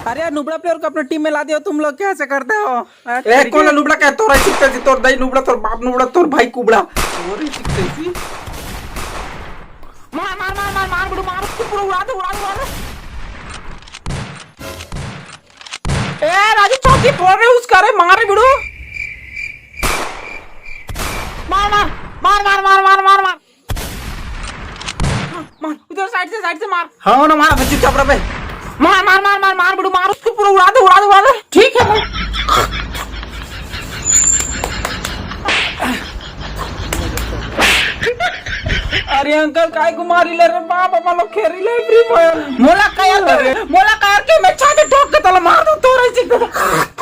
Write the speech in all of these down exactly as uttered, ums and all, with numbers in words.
अरे यार, नुबड़ा प्लेयर को अपने टीम में ला दियो तुम लोग, कैसे करते हो? ए, कौन है नुबड़ा? क्या तोर ऐसी तैसी, तोर दाई नुबड़ा, तोर बाप नुबड़ा, तोर भाई कुबड़ा। तोर ऐसी तैसी। मार, मार, मार, मार, मार, बिड़ू, मार, उसको पूरा उड़ा दे, उड़ा दे, उड़ा दे। ए, राजू, चौकी फोड़ रहे उसका, अरे, मार, बिड़ू। मार, मार, मार, मार। मार, मार, उधर साइड से, साइड से मार। हाँ ना, मार, बच्ची चपड़ा पे। मार, मार, मार, मार, मार, बिड़ू, मार, उसको पूरा उड़ा दे, उड़ा दे, उड़ा दे। ठीक है भाई। अरे अंकल, काय को मारी ले रे बाप, अपन लोग खेरी ले Free Fire। मोला कायर, अरे। मोला कायर के मैं छाती ठोक के तला मार दूं, तोर ऐसी।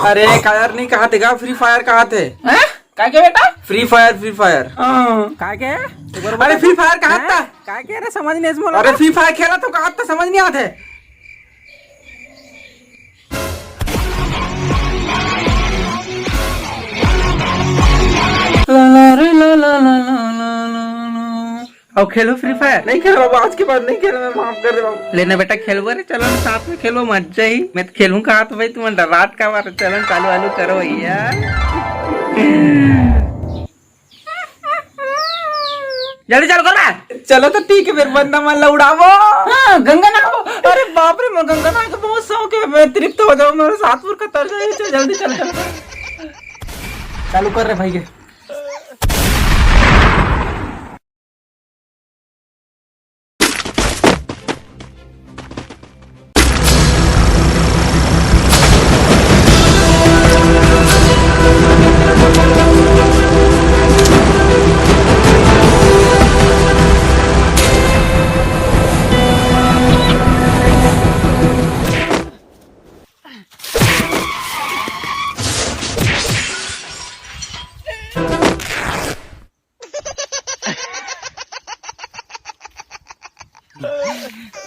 अरे कायर नहीं कहा थे का, Free Fire कहा थे। हैं? का के बेटा? Free Fire, Free Fire। हाँ। का के? अरे Free Fire कहा हैं? था? का के रे, समझ नहीं इसमें अरे लगा। Free Fire खेला तो कहा था, समझ नहीं आते। अब खेलो Free Fire। नहीं खेलो बाबू, आज के बाद नहीं खेलो, मैं माफ कर दे बाबू। लेना बेटा, खेलबो रे, चलो ना साथ में खेलबो, मजा ही। मैं तो खेलूं कहा तो भाई, तुम डरात का मारे। चलो चालू वालू करो भैया। जल्दी चालू कर बे। चलो तो ठीक है, फिर बंदा मन ला उड़ावो। हाँ, गंगा नहावो। अरे बाप रे, मोर गंगा नहाए के बहुत शौक है, मैं तृप्त हो जाऊं, मेरे साथ पुर कतर जाए। चल जल्दी चल, चल। चालू कर रे भाई के।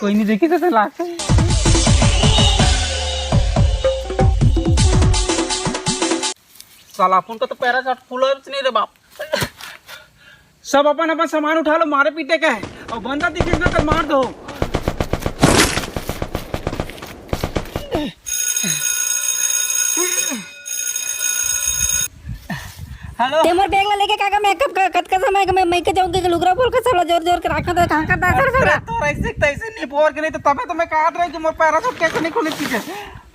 कोई नहीं देखी तो लास्ट। साला अपन का तो पैरा शॉट खुला नहीं रे बाप। सब अपन अपन सामान उठा लो, मारे पीटे का है। और बंदा दिखे ना तो मार दो। हेलो। ते मोर बैग ला लेके का, का मेकअप का, कतका समय के मैं, मैं के जाऊंगी कि लुगरा बोल के साला जोर जोर के राखा था, कहाँ का था सर, सर? अरे, तो ऐसे, तैसे नहीं बोल के नहीं तो तबे तो मैं कहा रहे कि मोर पैराशूट कैसे नहीं खुली चीजें।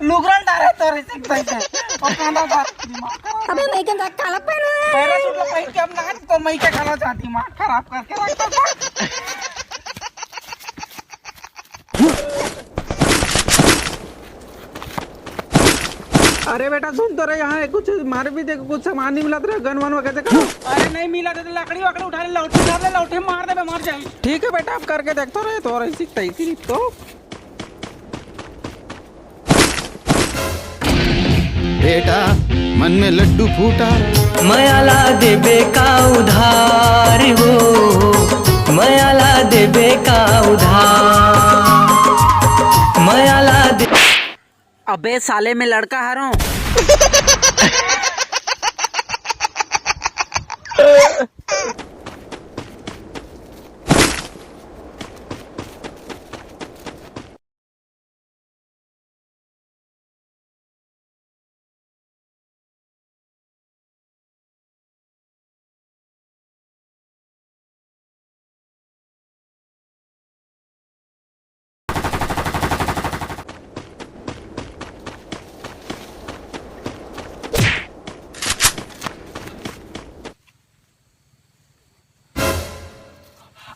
लुगरा डारे तो ऐसे, तैसे। और कांदा डार, दिमाग खराब। अबे, मैं के काला पहन रहा है। पैराशूट ला पहन के हम नाच तो मैं के काला जा, दिमाग खराब करके रखता था। अरे बेटा, सुन तो रहे, यहाँ कुछ मारे भी देखो, कुछ सामान नहीं मिला तेरा, गन वन वगैरह देखो। अरे नहीं मिला तो लकड़ी वकड़ी उठा ले, लौठी उठा ले, लौठी मार दे, मर जाए। ठीक है बेटा, आप करके देखते रहे, तो और ऐसी तैसी तो। बेटा, मन में लड्डू फूटा। मयाला देबे का उधार हो, मयाला देबे का उधार, मयाला दे। अबे साले, मैं लड़का हरों।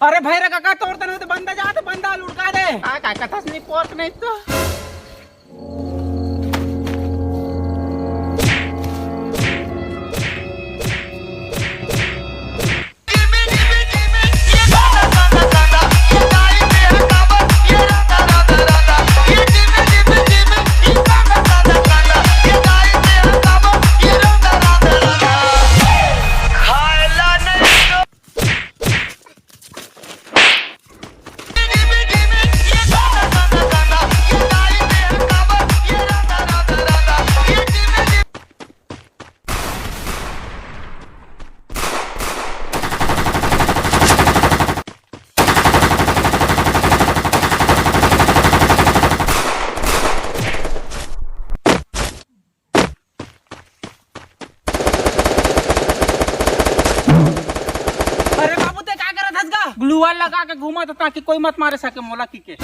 अरे भाई रे काका, तोर तने तो बंदा जात, बंदा लुढ़का दे। आ, का कथस नहीं, पोर्क नहीं तो। लगा के घूमा था ताकि कोई मत मारे सके मोला की के।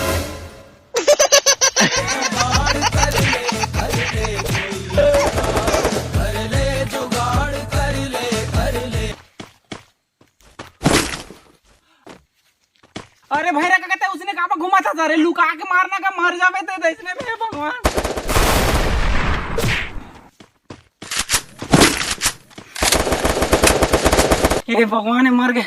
अरे भैरा का कहते उसने कहा घुमा था, अरे लुका के मारना का, मर जावे तो इसने भी भगवान। हे भगवान, मर गए।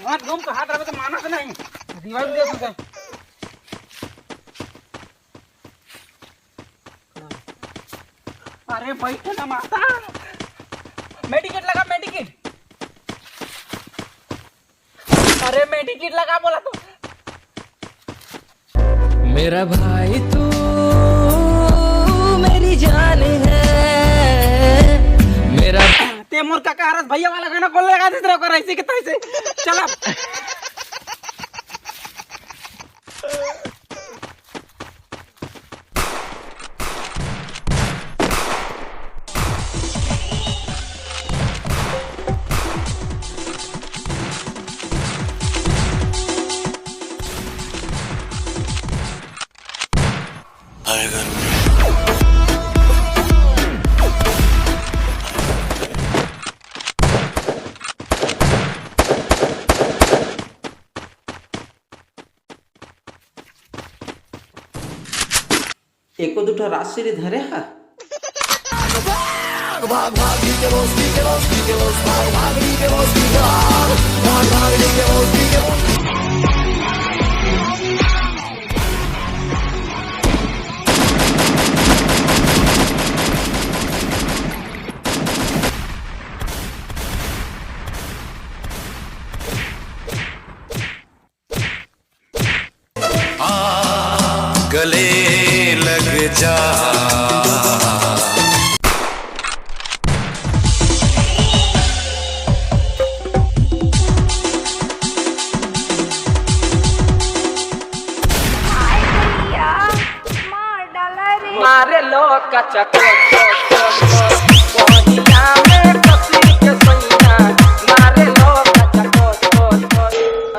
वहाँ घूम के हाथ रखे तो मानस नहीं, दीवार दे सकते। अरे बैठ ना माता, मेडिकेट लगा, मेडिकेट। अरे मेडिकेट लगा बोला तो। मेरा भाई तू मेरी जान है, मेरा ते मोर काका हरस भैया वाला गाना कौन लगा देते रहो कर ऐसे के तैसे। चला। एको दुठा राजश्री धरे हा। गले लग जा। मारे लो कचक।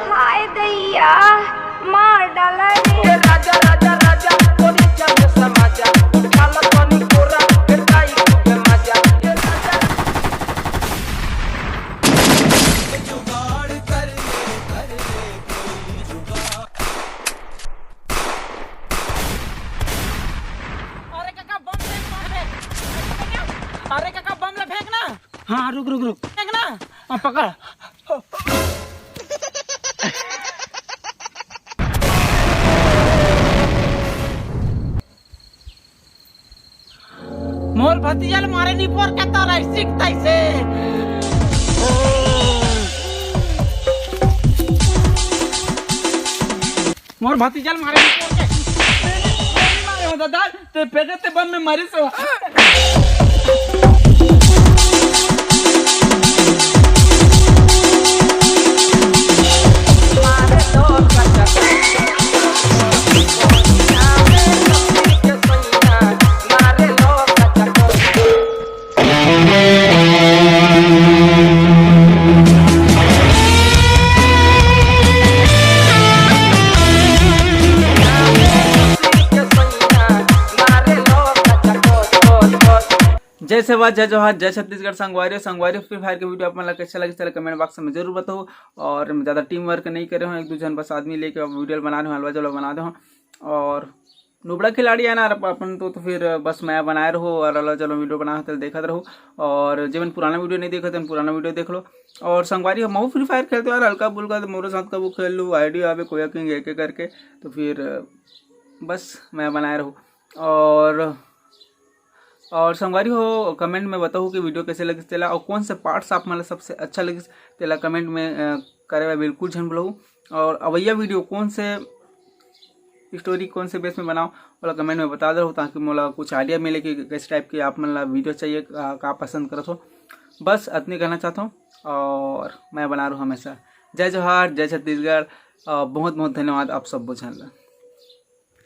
हाय दैया, मार डाला रे। अरे काका, बम फेंक, बम फेंक। अरे काका, बम ला फेंक ना। हाँ, रुक, रुक, रुक। फेंक ना। हाँ, पकड़। मोर भतीजा ल मारे नी पोर के तोर ऐसी तैसे। मोर भतीजा ल मारे नी पोर के। मारे हो दादा, ते पेटे ते बम में मारे सो। जय सेवा, जय जोहार, जय छत्तीसगढ़। संगवारी, संगवारी, फ्री फायर के वीडियो अपन ला कैसे लगे, चला कमेंट बॉक्स में जरूर बताओ। और मैं ज़्यादा टीम वर्क नहीं करे हूँ, एक दो जन बस आदमी लेके अब वीडियो बना रहे हूँ, हलवा जलवा बना रहे हूँ। और नुबड़ा खिलाड़ी है ना अपन तो, तो फिर बस मैं बनाए रहो और हलवा जलवा वीडियो बना तो देखत रहो। और जेमन पुराना वीडियो नहीं देखे, तेमन पुराना वीडियो देख लो। और संगवारी, हम फ्री फायर खेलते यार, हल्का बुल्का, तो मोरे साथ कबू खेल लो, आईडी आवे कोया किंग एक एक करके, तो फिर बस मैं बनाए रहो। और और संगवारी हो, कमेंट में बताओ कि वीडियो कैसे लगिस तेला, और कौन से पार्ट्स आप मन ला सबसे अच्छा लगिस तेला कमेंट में, अ, करे बर बिल्कुल झन भूलहू। और अवैया वीडियो कौन से स्टोरी, कौन से बेस में बनाओ, ओला कमेंट में बता दो, ताकि मोला कुछ आइडिया मिले कि किस टाइप के आप मन ला वीडियो चाहिए, का, का पसंद करत हो। बस अतने कहना चाहता हूँ, और मैं बना रहूँ हमेशा। जय जोहार, जय छत्तीसगढ़, अ, बहुत बहुत धन्यवाद आप सब झन ला।